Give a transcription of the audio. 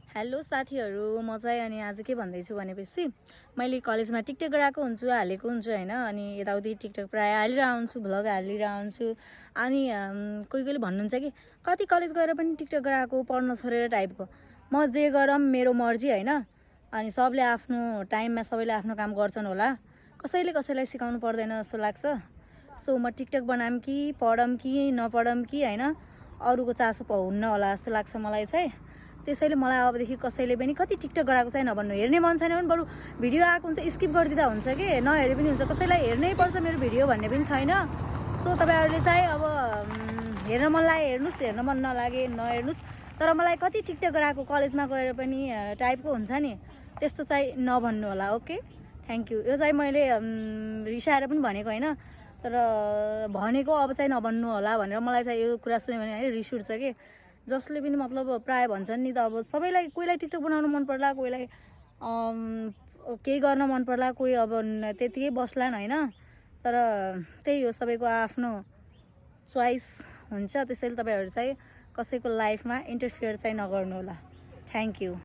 Hello साथीहरू, म चाहिँ अनि आज के भन्दैछु भनेपछि मैले कलेजमा टिकटक गराएको हुन्छु, हालेको हुन्छु हैन। अनि यताउति टिकटक प्राय हालिरहेको हुन्छु, भ्लग हालिरहेको हुन्छु। अनि कोही कोहीले भन्नुहुन्छ कि कति कलेज गएर पनि टिकटक गराएको, पढ्न छोडेर टाइपको। म जे गरम मेरो मर्जी हैन। अनि सबले आफ्नो टाइममा सबैले आफ्नो काम गर्छन् होला, कसैले कसैलाई सिकाउनु पर्दैन जस्तो लाग्छ। सो म टिकटक बनाम कि पढम कि नपढम कि हैन, अरूको चासो हुन्न होला जस्तो लाग्छ मलाई चाहिँ। त्यसैले मलाई अबदेखि कसैले पनि कति टिकटक गराएको चाहिँ नभन्नु। हेर्ने मन छैन भने बरु भिडियो आएको हुन्छ स्किप गरिदिँदा हुन्छ कि नहेरे पनि हुन्छ, कसैलाई हेर्नै पर्छ मेरो भिडियो भन्ने पनि छैन। सो तपाईँहरूले चाहिँ अब हेर्न मन लागे हेर्नुहोस्, हेर्न मन नलागे नहेर्नुहोस्। तर मलाई कति टिकटक गराएको कलेजमा गएर पनि टाइपको हुन्छ नि, त्यस्तो चाहिँ नभन्नु होला। Okay, thank you. यो चाहिँ मैले रिसाएर पनि भनेको होइन, तर भनेको अब चाहिँ नभन्नु होला भनेर मलाई चाहिँ यो कुरा सुन्यो भने है रिस उठ्छ कि। जसले पनि मतलब प्राय भन्छन् नि त, अब सबैलाई कोहीलाई टिकटक बनाउनु मन पर्ला, कोहीलाई केही गर्न मन पर्ला, कोही अब त्यतिकै बस्लान् होइन। तर त्यही हो, सबैको आफ्नो चोइस हुन्छ। त्यसैले तपाईँहरू चाहिँ कसैको लाइफमा इन्टरफियर चाहिँ नगर्नु होला। Thank you.